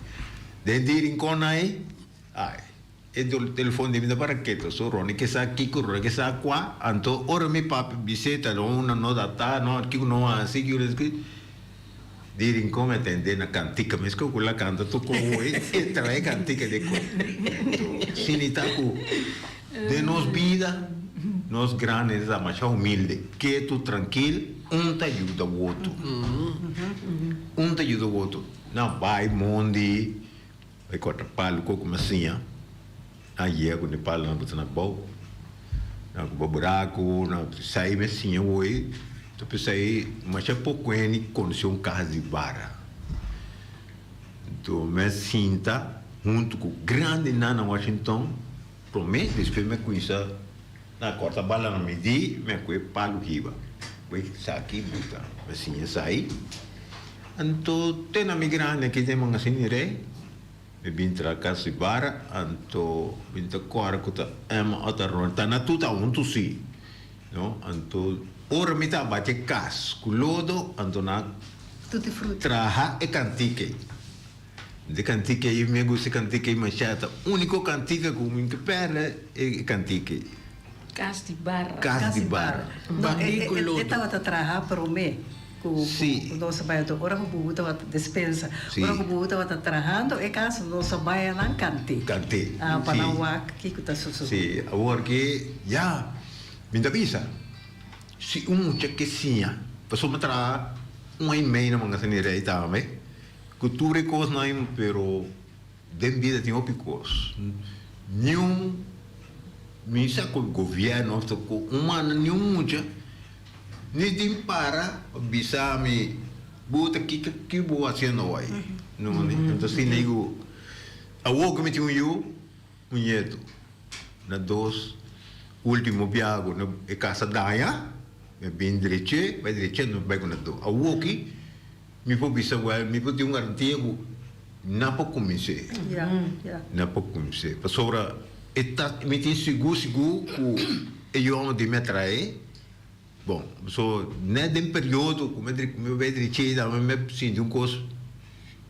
Speaker 3: Den di rincon ai, ai e telefon di mi ta para keto so Ronnie ke sa kiko Ronnie ke sa kua anto ora mi papia bis'e ta no no ta ta no kiko no hasi kiko no hasi. Di Rincon a tende na cantica mes cu la canta tocó hoy e trae cantica de cu sinita cu den nos bida nos grandes ta masha humilde ketu trankil un ta yuda woto un ta yuda woto nan bay mondi bay corta palo cu cu siña nan yega cu ne palonan cu ta na bou nan cu bo buraco nan sai me siña hoy ta pensai masha poco hende conoce un cas di bara enton me sinta hunto cu grandenan na Washington prome despues me cuminsa na corta bala na midi me a coge palo hiba bay saki buta me siña esai anto te na mi grandi aki den Mangasini Rey. Mi bin tra kas di bara, anto bin ta kòrda ku ta Emma o ta Ron, ta na tur ta huntu si, no? Anto ora mi ta bati e kas ku lodo, anto nan traha e kantika ei. E kantika ei, mi a gusta e kantika ei masha, ta úniko kantika ku mi ke pèrdè e kantika ei.
Speaker 1: Kas di bara.
Speaker 3: Kas di bara.
Speaker 2: No, e tabata traha promé. Ku nos a bai anto ora ku bubu tabata despensa ora ku bubu tabata trahando e kas nos a bai anan kant'é
Speaker 3: Kant'é
Speaker 2: pa nan wak kiko ta sosodé.
Speaker 3: Si awor ke ya mi ta bisa si un mucha ke siña pasobra mi a traha un aña i mei na Mangasina di Rei tambe ku tur e kosnan pero den bida tin hopi kos niun mi sa ku gobièrnu òf ku un manda niun mucha. Ni tin para pa bisa mi, Bo ta kiko ki bo hasiendo awor? No, ni. Entonces tin lei ku awor ku mi tin un yu, un nieto. Na dos ultimo biaha ku e kas a daña, mi a bin dreché, bai dreché, no bai ku na do. Awor ki mi por bisa wèl, mi por tin un garantia ku nan por kumins'é. Nan por kumins'é. Pasobra e ta, mi tin sigur sigur ku e yòngu di mi a trae. Bon, so net den periodo ku mi ku mi bai drechi ei mi a sinti un kos,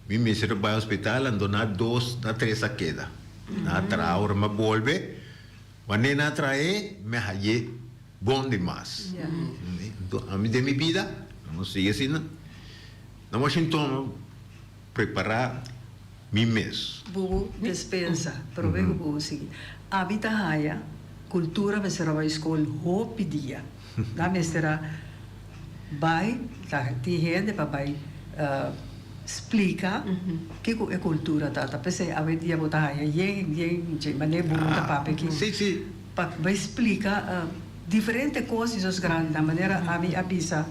Speaker 3: mi mester a bai hospital anto na dos na tres a keda. Na traha ora mi a bolbe, wanneer nan a trae mi a haye bon dimas. Anto ami den mi bida, mi sigui asina, na Washington mi a prepara mi mes.
Speaker 2: Bubu despensa, prome ku bubu sigui. Abi ta haya kultura mester a bai skol hopi dia. Nan mester a bai, ta tin hende pa bai splika kiko e kultura ta. Ta p'esei awendia bo ta haya yen yen dje manera bubu ta papia aki. Pa bai splika diferente kos di nos grandinan. Manera ami a bisa.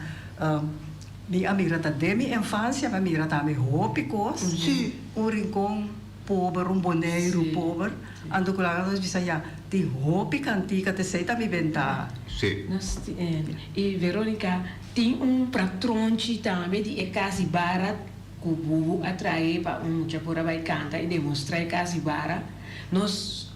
Speaker 2: Mi a mira ta den mi infancia mi a mira tambe hopi cos, un rincon pober, un Boneiru pober, anto cu laga nos bisa ya tin hopi cantica te esey ta mi bentaha.
Speaker 1: Nos y Veronica tin un patronchi tambe di e cas di bara cu Bubu a trae pa un mucha por a bay canta y demostra e cas di bara. Nos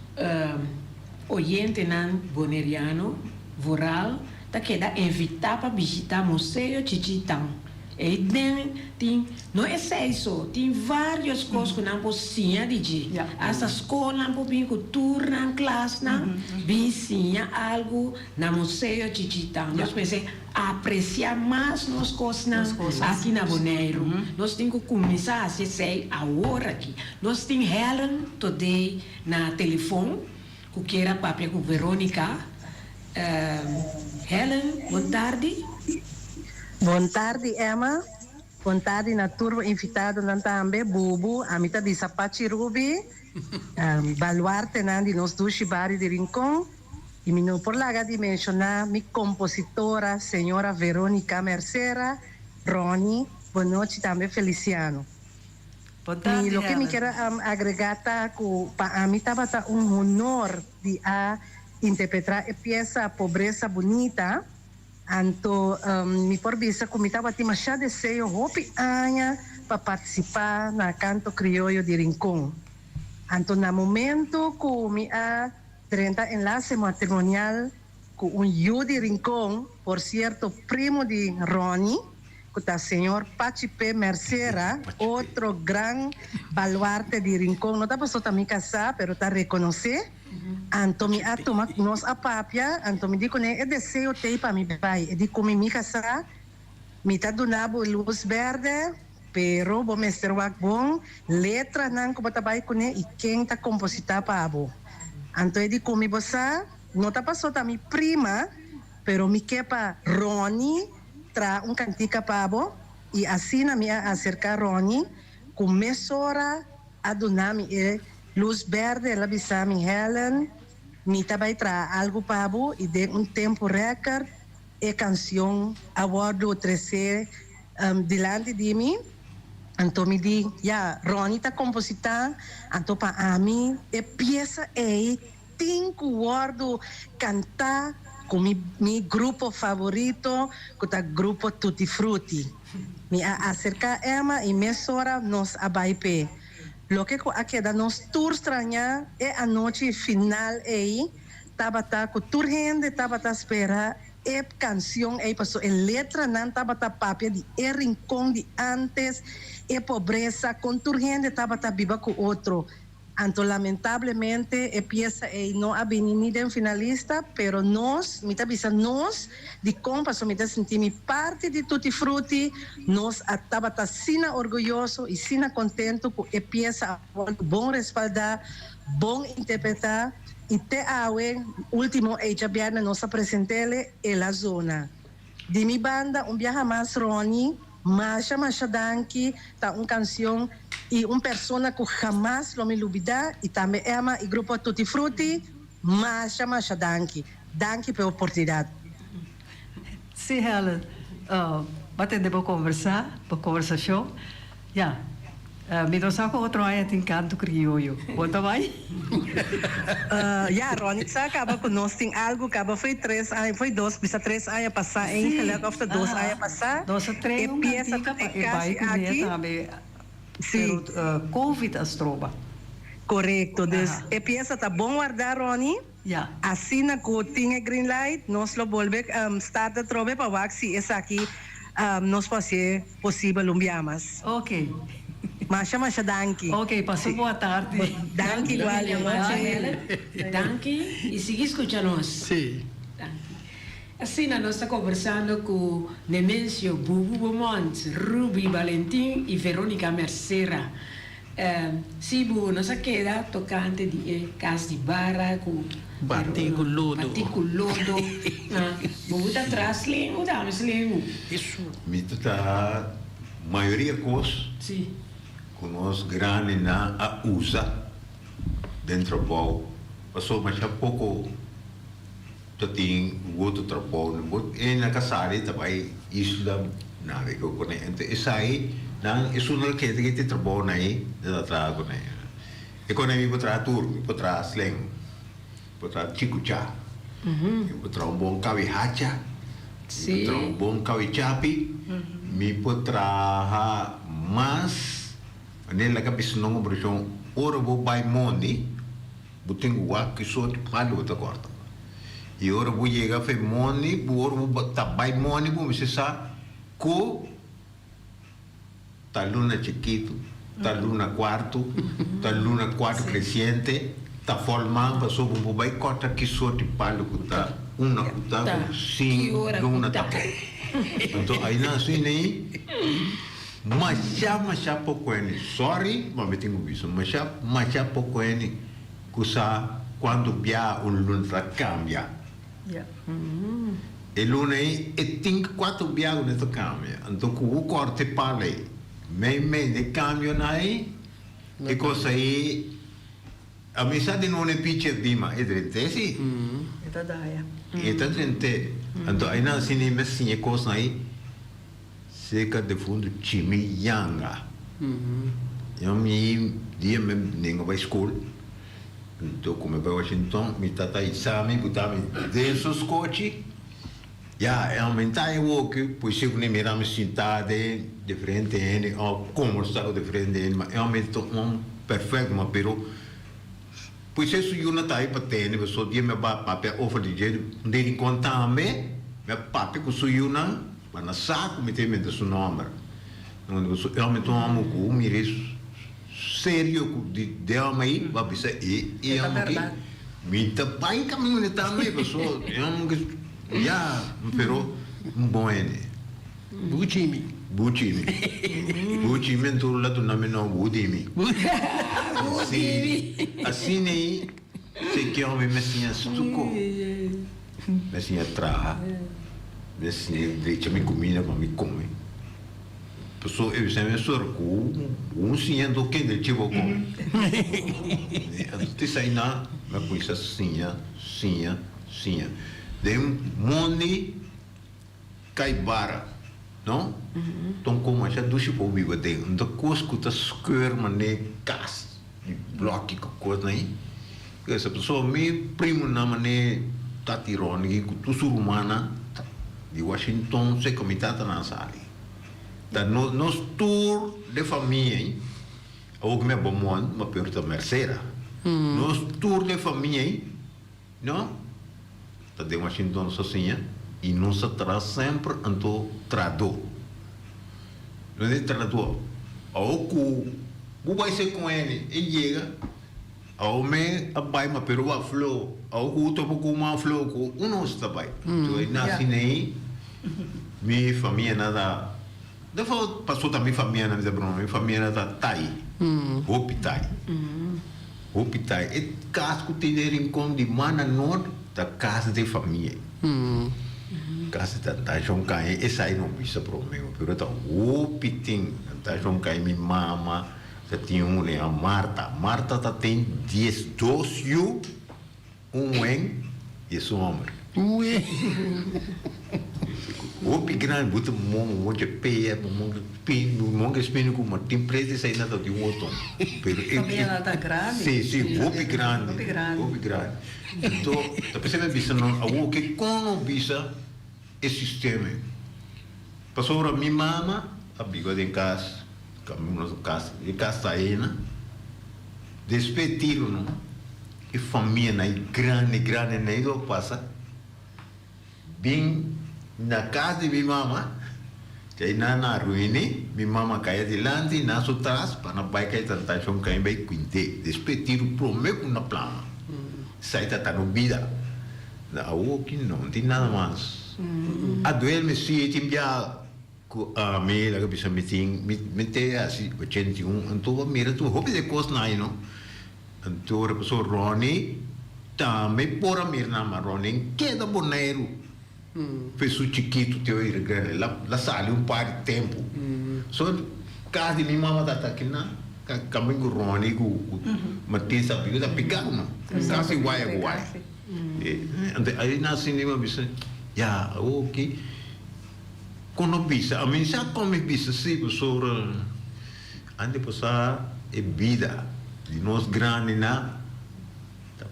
Speaker 1: oyentenan Boneriano vooral ta keda invitá pa bishitá Museo Chichitan. Ei den tin no esei so, tin vários kos ku nan por siña di dje. Asta skolnan por bin ku tur nan klasnan bin siña algu na Museo Chichitan. Nos mester apresiá mas nos kosnan aki na Boneiru. Nos tin ku kuminsá hasi esei awor aki. Nos tin Helen Thodé na telefon. Ku kier a papia ku Veronica. Helen, bon tardi.
Speaker 5: Bon tardi Emma, bon tardi na tur bo invitadonan tambe, Bubu, ami ta bisa Pachi Ruby, baluartenan di nos dushi bario di Rincon, y mi no por laga di menciona mi compositora señora Veronica Mercera, Ronnie, bon nochi tambe Feliciano. Mi loke mi kier a agrega ta ku pa ami tabata un honor di a interpretra e piesa Pobresa Bunita, anto mi por bisa ku mi tabatin masha deseo hopi aña pa partisipa na Kanto Krioyo di Rincon. Anto na momento ku mi a drenta enlase matrimonial ku un yu di Rincon, por sierto primo di Ronnie, ku ta señor Pachi P. Mercera, otro gran baluarte di Rincon, no ta paso ta mi kasá, pero ta rekonosé. Anto mi a tuma, nos a papia, anto mi di kuné e deseo t'ei pa mi bai. E di ku mi, mi kasá, mi ta duna bo lus bèrdè, pero bo mester wak bon letranan ku bo ta bai kuné i ken ta kompositá pa bo. Anto e di ku mi, bo sa, no ta paso ta mi prima, pero mi ke pa Ronnie traha un kantika pa bo. I asina mi a aserká Ronnie ku mesora a duna mi e lus bèrdè. El a bisa mi, Helen, mi ta bai traha algu pa bo i den un tempu rèkòrt e kansion a wòrdu tresé dilanti di mi. Anto mi di, Ya, Ronnie ta kompositá, anto pa ami e piesa ei tin ku wòrdu kantá ku mi mi grupo favorito ku ta Grupo Tutti Frutti. Mi a aserká Emma i mesora nos a bai p'e. Loke ku a keda nos tur strañá e anochi final ei tabata ku tur hende tabata spera e kansion ei pasobra e letranan tabata papia di e rincon di antes, e pobresa, kon tur hende tabata biba ku otro. Anto lamentablemente e piesa ei no a bini ni den finalista, pero nos, mi ta bisa nos, dikon pasobra mi ta sinti mi parti di Tutti Frutti, nos a tabata asina orguyoso i asina kontentu ku e piesa a wòrdu bon respaldá, bon interpretá i te awe, último ei djabièrnè nos a present'ele e la zona. Di mi banda un biaha mas Ronnie, masha masha danki, ta un kansion i un persona ku hamas lo mi lubidá i tambe Emma i grupo Tutti Frutti, masha masha danki. Danki pa e oportunidat.
Speaker 2: Sí Helen, bo a tende bo conversa, bo conversacion. Ya, mi no sa cu otro aña tin canto crioyo. Bo ta bay?
Speaker 5: Ya, Ronnie sa caba cu nos tin algo caba fo'i tres aña, fo'i dos, bisa tres aña pasa eigenlijk, of ta dos aña pasa.
Speaker 2: Nos a trae un cantica pa e bay cu ne tambe, pero covid a stroba.
Speaker 5: Corecto, dus e pieza ta bon warda Ronnie.
Speaker 2: Ya.
Speaker 5: Asina cu tin e green light, nos lo bolbe start atrobe pa wak si esaki nos por hacié posibel un bia mas.
Speaker 2: Ok.
Speaker 5: Masha masha danki.
Speaker 2: Ok, pasa un boa tardi.
Speaker 5: Danki igual, boa nochi.
Speaker 1: Danki y sigui scucha nos.
Speaker 4: Sí.
Speaker 1: Danki. Asina nos ta conversando cu Nemencio Bubu Beaumont, Ruby Valentin y Veronica Mercera. Sí bu nos a keda tokante di e kas di bara ku
Speaker 4: Batí ku lodo.
Speaker 1: Batí ku lodo. Bo bu ta tras lengu dames lengu.
Speaker 3: Mi ta traha mayoria kos ku nos grandinan a usa den trabou pasobra masha poko ta tin otro trabou. Bo e na kasari ta bai isla nada ku kuné. Ento esai nan esun nan keda ke tin trabou na ei nan ta traha kuné. E kone mi por traha tur, mi por traha sling, mi por traha chikuchá, mi por traha un bon kawi hacha, mi por traha un bon kawi chapi, mi por traha mas manera laga bisa nan operashon ora bo bai mondi. Bo tin ku wak ki sorti palu bo ta kòrta. I ora bo yega fe moni, bo ora bo ta bai moni bo mester sa ku ta luna chikitu, ta luna kuartu, ta luna kuartu kresiente, ta fòlman pasobra bo bai kòrta ki sorti palu ku ta una ku ta ku sin luna ta pò. Anto ainan asina ei Masha masha poko hende, sorry ma mi tin ku bisa, masha masha poko hende ku sa kuantu bia un luna ta kambia. E luna ei e tin kuater bia ku ta kambia, anto ku bo kòrta e pala ei mei mei di e kambionan ei, e kos ei a mi sa di nuna e pichi a bima e drent'é si.
Speaker 2: E ta daya.
Speaker 3: E ta drent'é, anto ainan asina mi a siña e kosnan ei. Seca defunto Chimi Yanga. Yo mi dia mi nenga bai school, anto cu mi bai Washington mi tata isa mi buta mi den su scochi, ya e aumenta e woki, pues si cu ni mira mi sinta den diferente hende of conversa cu diferente hende, ma e aumenta un perfecto, ma pero. Pues e su yu ta ei pa tene, paso dia mi a bai papia over di dje, un dia di kon tambe mi a papia ku su yunan, pa nan sa ku mi ta inventa su nòmber. Paso e hòmber ta un hòmber ku mira serio ku di de hòmber ei, bo a bisa e e hòmber aki mi ta bai kaminda tambe, paso e hòmber ki ya, pero un bon hende.
Speaker 4: Buchi mi.
Speaker 3: Buchi mi. Buchi mi anto la duna mi no budi mi.
Speaker 1: Budi mi.
Speaker 3: Asina ei se ke hopi mi siña stuko. Mi siña traha. Mi siña drecha mi kumida pa mi kome. Paso e bisa mi sor ku un siña anto kende chi bo kome. Anto te sa einan mi a kuminsa siña, siña, siña. Den mondi. Kai bara, no? Ton kon masha dushi por biba den. Un ta kos ku ta skeur mané kas di blòki ku kosnan ei. Esa pasobra mi primonan mané tati Ronnie ku tur su rumannan di Washington seka mi tatanan sali. Ta nos tur den famia ei, awor ku mi a Beaumont, ma peor ta Mercera. Nos tur den famia ei. No ta den Washington so siña y nos ta traha semper anto tradó. No di tradó. Awo cu bo bay ser con ene e yega awo me a bay ma pero a flo awo cu topa cu un flo cu uno ta bay. Anto e naci ney mi famia nan ta de paso ta mi famia nan mi ta broma mi famia nan ta tay hopi tay. Hopi ta e kas ku tin den Rincon di Mana Noord ta kas di famia. Kas di Tanta Shon Kai esai no bisa prome pero ta hopi tin. Tanta Shon Kai mi mama ta tin un e Marta. Marta ta tin 12 yu. Un wen y esun homber.
Speaker 4: Ue.
Speaker 3: Hopi grandi bo ta momo mochi pea momo pin momo ke spini ku Martin Prete esei nan ta di un otro pero e
Speaker 2: Familia nan ta grandi.
Speaker 3: Si si hopi grandi
Speaker 2: Hopi grandi.
Speaker 3: hopi grandi anto ta p'esei mi a bisa nan awor ke kon no bisa e sistema ei pasobra mi mama a biba den kas kaminda nos kas e kas ta aina despues tiro no. E famianan ei grandi grandi nan lo pasa bin na cas di mi mama, djai nan a ruini, mi mama caya dilanti, nan su tras pa nan bai cay tantashon cay bay cuinte, despues tiro prome cu na plama, esai ta ta no bida, na awo ki no tin nada mas, a duerme si tin bia cu ami laga bisa mi tin mi te hasi 81 anto bo mira tur hopi de cosnan ai no. Anto ora paso Ronnie tambe por a mira nan, ma Ronnie n keda Boneiru. Fe su chikitu te oir grandi, la la sali un par di tempu. So kas di mi mama ta ta kinan, kamin ku Ronnie ku Martin sa biba ta pika ku nan, kasi waya ku waya. Anto ai nan sinti mi a bisa, ya awoki kon no bisa, ami sa kon mi bisa si pasobra. Antes pasá e bida di nos grandinan ta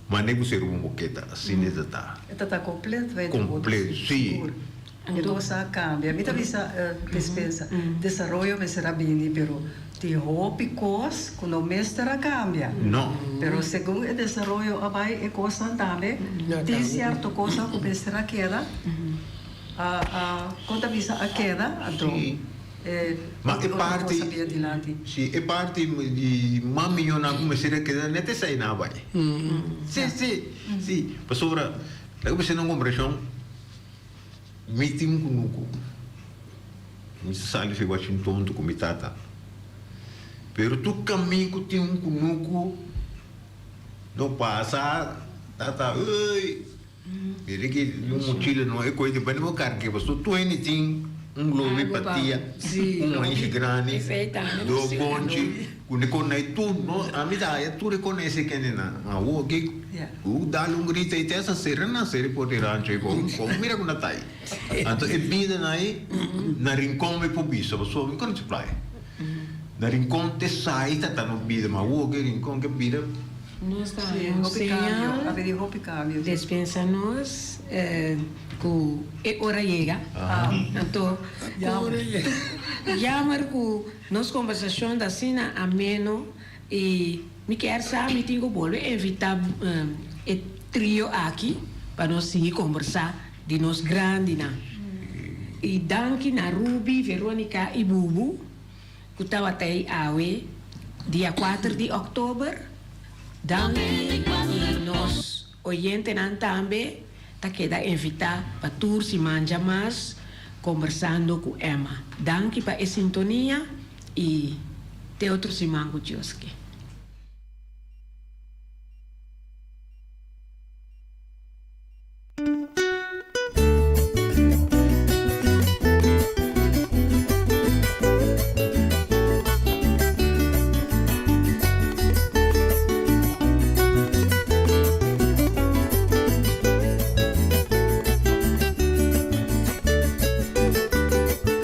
Speaker 3: mane ku ser un boketa, asina e ta ta.
Speaker 2: E ta ta kompleto e
Speaker 3: Kompleto, si.
Speaker 2: Sigur. E kos a kambia. Mi ta bisa despensa, desaroyo mester a bini pero tin hopi kos ku no mester a kambia.
Speaker 3: No.
Speaker 2: Pero segun e desaroyo a bai e kosnan tambe tin sierto kosnan ku mester a keda a a kon ta bisa a keda anto. E
Speaker 3: Ma e parti, si, e parti di mas miyonan ku mester a keda net esei nan a bai. Si, si, si. Pasobra, laga mi hasi un komparashon, mi tin un kunuku, mi ta sali fi Washington ku mi tata, pero tur kamin ku tin un kunuku no pasa, tata, ey! Mira ki un mochila no e koe di bani bo karga pasobra tur hende tin un lobi pa tia, un manshi grandi, dos bonchi ku ne konai tur no ami ta haya tur e konai esei kende nan ma awor aki ku dal un grito ei te asa sera nan sera e por di rancho ei bo mira ku nan ta ei anto e bida nan ei na rincon mi por bisa pasobra mi konosi playa na rincon te sai ta ta no bida ma awor aki rincon ke bida.
Speaker 1: Nos ta haña un señal despensa nos ku e ora yega. Anto ku jammer ku nos kombersashon ta asina ameno i. Mi kier sa mi tin ku bolbe invitá e trio aki pa nos sigui kombersá di nos grandinan. I danki na Ruby, Veronica i Bubu ku tabata ei awe dia kuater di òktober. Danki i nos oyentenan tambe ta keda invitá pa tur siman djamas Kombersando ku Emma. Danki pa e sintonia i te otro siman ku Dios ke.